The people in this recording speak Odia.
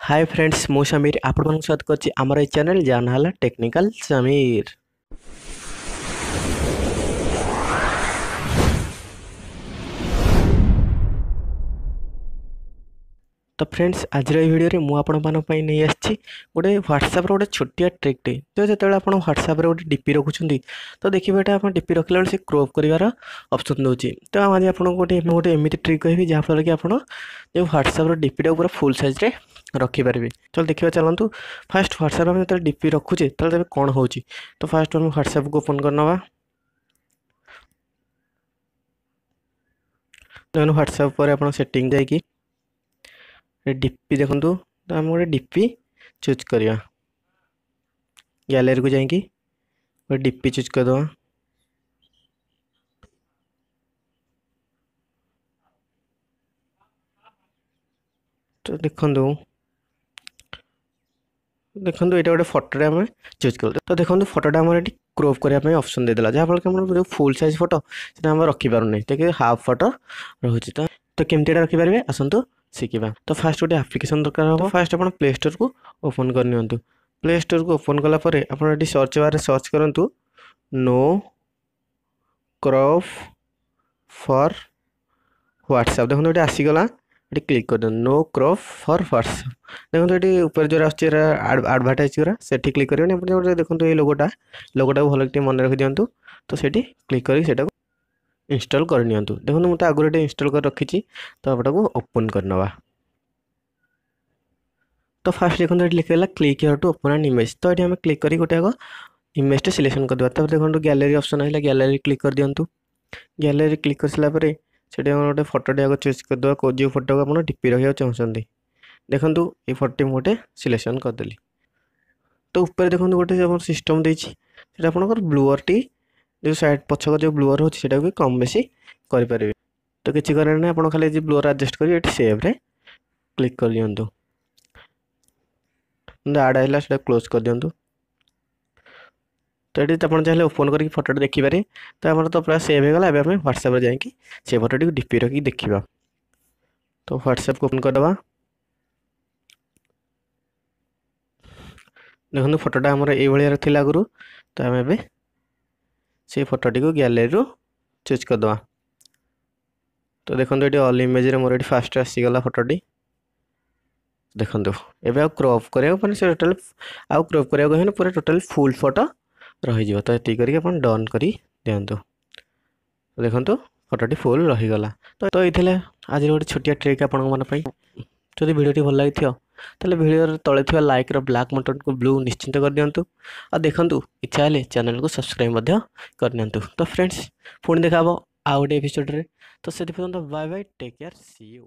ହାଏ ଫ୍ରେଣ୍ଡସ୍, ମୁଁ ସମୀର ଆପଣମାନଙ୍କୁ ସ୍ୱାଗତ କରୁଛି ଆମର ଏଇ ଚ୍ୟାନେଲ୍ ଯାହା ନାଁ ହେଲା ଟେକ୍ନିକାଲ ସମୀର। ତ ଫ୍ରେଣ୍ଡସ୍, ଆଜିର ଏଇ ଭିଡ଼ିଓରେ ମୁଁ ଆପଣମାନଙ୍କ ପାଇଁ ନେଇ ଆସିଛି ଗୋଟେ ହ୍ୱାଟ୍ସଆପ୍ର ଗୋଟେ ଛୋଟିଆ ଟ୍ରିକ୍ଟେ। ତ ଯେତେବେଳେ ଆପଣ ହ୍ୱାଟ୍ସଆପ୍ରେ ଗୋଟେ ଡି ପି ରଖୁଛନ୍ତି, ତ ଦେଖିବେ ଏଇଟା ଆପଣ ଡି ପି ରଖିଲା ବେଳେ ସେ କ୍ରୋପ୍ କରିବାର ଅପସନ୍ ଦେଉଛି। ତ ଆଜି ଆପଣଙ୍କୁ ମୁଁ ଗୋଟେ ଏମିତି ଟ୍ରିକ୍ କହିବି, ଯାହାଫଳରେ କି ଆପଣ ଯେଉଁ ହ୍ୱାଟ୍ସଆପ୍ର ଡି ପିଟାକୁ ପୁରା ଫୁଲ୍ ସାଇଜ୍ରେ ରଖିପାରିବେ। ଚାଲ ଦେଖିବା, ଚାଲନ୍ତୁ। ଫାଷ୍ଟ ହ୍ୱାଟ୍ସଆପ୍ରେ ଆମେ ଯେତେବେଳେ ଡି ପି ରଖୁଛେ, ତାହେଲେ ତେବେ କ'ଣ ହେଉଛି? ତ ଫାଷ୍ଟ ଆମେ ହ୍ୱାଟ୍ସଆପ୍କୁ ଓପନ୍ କରିନେବା। ଦେଖନ୍ତୁ, ହ୍ୱାଟ୍ସଆପ୍ ପରେ ଆପଣ ସେଟିଂ ଯାଇକି ଡି ପି ଦେଖନ୍ତୁ। ତ ଆମେ ଗୋଟେ ଡି ପି ଚୁଜ୍ କରିବା, ଗ୍ୟାଲେରୀକୁ ଯାଇକି ଗୋଟେ ଡି ପି ଚୁଜ୍ କରିଦେବା। ତ ଦେଖନ୍ତୁ, ଏଇଟା ଗୋଟେ ଫଟୋଟେ ଆମେ ଚୁଜ୍ କଲୁ। ତ ଦେଖନ୍ତୁ, ଫଟୋଟା ଆମର ଏଠି କ୍ରୋପ୍ କରିବା ପାଇଁ ଅପସନ୍ ଦେଇଦେଲା, ଯାହାଫଳରେ କି ଆମର ଯେଉଁ ଫୁଲ୍ ସାଇଜ୍ ଫଟୋ ସେଟା ଆମେ ରଖିପାରୁନି, ଟିକେ ହାଫ୍ ଫଟୋ ରହୁଛି। ତ କେମିତି ଏଇଟା ରଖିପାରିବେ, ଆସନ୍ତୁ ଶିଖିବା। ତ ଫାଷ୍ଟ ଗୋଟେ ଆପ୍ଲିକେସନ୍ ଦରକାର ହେବ। ଫାଷ୍ଟ ଆପଣ ପ୍ଲେ ଷ୍ଟୋରକୁ ଓପନ୍ କରିନିଅନ୍ତୁ। ପ୍ଲେ ଷ୍ଟୋରକୁ ଓପନ୍ କଲା ପରେ ଆପଣ ଏଠି ସର୍ଚ୍ଚ ବାରରେ ସର୍ଚ୍ଚ କରନ୍ତୁ ନୋ କ୍ରପ୍ ଫର୍ ହ୍ୱାଟ୍ସଆପ୍। ଦେଖନ୍ତୁ, ଏଠି ଆସିଗଲା, ଏଠି କ୍ଲିକ୍ କରିଦିଅନ୍ତୁ, ନୋ କ୍ରପ୍ ଫର୍ ହ୍ୱାଟ୍ସଆପ୍। ଦେଖନ୍ତୁ, ଏଠି ଉପରେ ଯେଉଁଟା ଆସୁଛି ଏଟା ଆଡ଼ଭର୍ଟାଇଜ୍ ଗୁରା, ସେଠି କ୍ଲିକ୍ କରିବେନି ଆପଣ। ଗୋଟେ ଦେଖନ୍ତୁ, ଏଇ ଲୋଗୋଟାକୁ ଭଲ ଟିକେ ମନେ ରଖିଦିଅନ୍ତୁ। ତ ସେଠି କ୍ଲିକ୍ କରିକି ସେଇଟାକୁ ଇନଷ୍ଟଲ୍ କରିନିଅନ୍ତୁ। ଦେଖନ୍ତୁ, ମୁଁ ତ ଆଗରୁ ଏଠି ଇନଷ୍ଟଲ୍ କରି ରଖିଛି। ତ ଏଟାକୁ ଓପନ୍ କରିନେବା। ତ ଫାଷ୍ଟ ଦେଖନ୍ତୁ, ଏଠି ଲେଖିଗଲା click here to open an image. ତ ଏଠି ଆମେ କ୍ଲିକ୍ କରି ଗୋଟେ ଆଗ ଇମେଜ୍ଟେ ସିଲେକ୍ସନ୍ କରିଦେବା। ତାପରେ ଦେଖନ୍ତୁ, ଗ୍ୟାଲେରୀ ଅପସନ୍ ଆସିଲା, ଗ୍ୟାଲେରୀ କ୍ଲିକ୍ କରିଦିଅନ୍ତୁ। ଗ୍ୟାଲେରୀ କ୍ଲିକ୍ କରିସାରିଲା ପରେ ସେଠି ଆମର ଗୋଟେ ଫଟୋଟେ ଆଗ ଚୁଜ୍ କରିଦେବା, କେଉଁ ଯେଉଁ ଫଟୋକୁ ଆପଣ ଡି ପି ରଖିବାକୁ ଚାହୁଁଛନ୍ତି। ଦେଖନ୍ତୁ, ଏଇ ଫଟୋଟି ମୁଁ ଗୋଟେ ସିଲେକ୍ସନ୍ କରିଦେଲି। ତ ଉପରେ ଦେଖନ୍ତୁ, ଗୋଟେ ଆମର ସିଷ୍ଟମ୍ ଦେଇଛି, ସେଇଟା ଆପଣଙ୍କର ବ୍ଲୁଅର୍ଟି ଯେଉଁ ସାଇଡ଼୍ ପଛକ ଯେଉଁ ବ୍ଲୁଅର୍ ହେଉଛି, ସେଇଟାକୁ ବି କମ୍ ବେଶୀ କରିପାରିବେ। ତ କିଛି କରିବାର ନାହିଁ, ଆପଣ ଖାଲି ବ୍ଲୁଅର୍ ଆଡ଼ଜଷ୍ଟ କରି ଏଠି ସେଭ୍ରେ କ୍ଲିକ୍ କରିଦିଅନ୍ତୁ। ଆଡ଼୍ ଆସିଲା, ସେଇଟା କ୍ଲୋଜ୍ କରିଦିଅନ୍ତୁ। ତ ଏଠି ଆପଣ ଚାହିଁଲେ ଓପନ୍ କରିକି ଫଟୋଟା ଦେଖିପାରିବେ। ତ ଆମର ତ ପୁରା ସେଭ୍ ହେଇଗଲା। ଏବେ ଆମେ ହ୍ୱାଟ୍ସଆପ୍ରେ ଯାଇକି ସେ ଫଟୋଟିକୁ ଡି ପି ରଖିକି ଦେଖିବା। ତ ହ୍ୱାଟ୍ସଆପ୍କୁ ଓପନ୍ କରିଦେବା। ଦେଖନ୍ତୁ, ଫଟୋଟା ଆମର ଏଇଭଳିଆର ଥିଲା ଆଗରୁ। ତ ଆମେ ଏବେ ସେଇ ଫଟୋଟିକୁ ଗ୍ୟାଲେରୀରୁ ଚୁଜ୍ କରିଦେବା। ତ ଦେଖନ୍ତୁ, ଏଠି ଅଲ୍ ଇମେଜ୍ରେ ମୋର ଏଠି ଫାଷ୍ଟ ଆସିଗଲା ଫଟୋଟି। ଦେଖନ୍ତୁ, ଏବେ ଆଉ କ୍ରପ୍ କରିବାକୁ ମାନେ ସେ ଟୋଟାଲ୍ ଆଉ କ୍ରପ୍ କରିବାକୁ ହେଲେ ପୁରା ଟୋଟାଲ୍ ଫୁଲ୍ ଫଟୋ ରହିଯିବ। ତ ଏତିକି କରିକି ଆପଣ ଡନ୍ କରି ଦିଅନ୍ତୁ। ଦେଖନ୍ତୁ, ଫଟୋଟି ଫୁଲ୍ ରହିଗଲା। ତ ଏଇ ଥିଲା ଆଜିର ଗୋଟେ ଛୋଟିଆ ଟ୍ରିକ୍ ଆପଣଙ୍କ ମାନଙ୍କ ପାଇଁ। ଯଦି ଭିଡ଼ିଓଟି ଭଲ ଲାଗିଥିବ, ତାହେଲେ ଭିଡ଼ିଓର ତଳେ ଥିବା ଲାଇକ୍ର ବ୍ଲାକ୍ ବଟନ୍କୁ ବ୍ଲୁ ନିଶ୍ଚିନ୍ତ କରିଦିଅନ୍ତୁ। ଆଉ ଦେଖନ୍ତୁ, ଇଚ୍ଛା ହେଲେ ଚ୍ୟାନେଲକୁ ସବସ୍କ୍ରାଇବ୍ ମଧ୍ୟ କରିନିଅନ୍ତୁ। ତ ଫ୍ରେଣ୍ଡସ୍, ପୁଣି ଦେଖା ହେବ ଆଉ ଗୋଟେ ଏପିସୋଡ଼ରେ। ତ ସେଥିପର୍ଯ୍ୟନ୍ତ bye bye, take care, see you.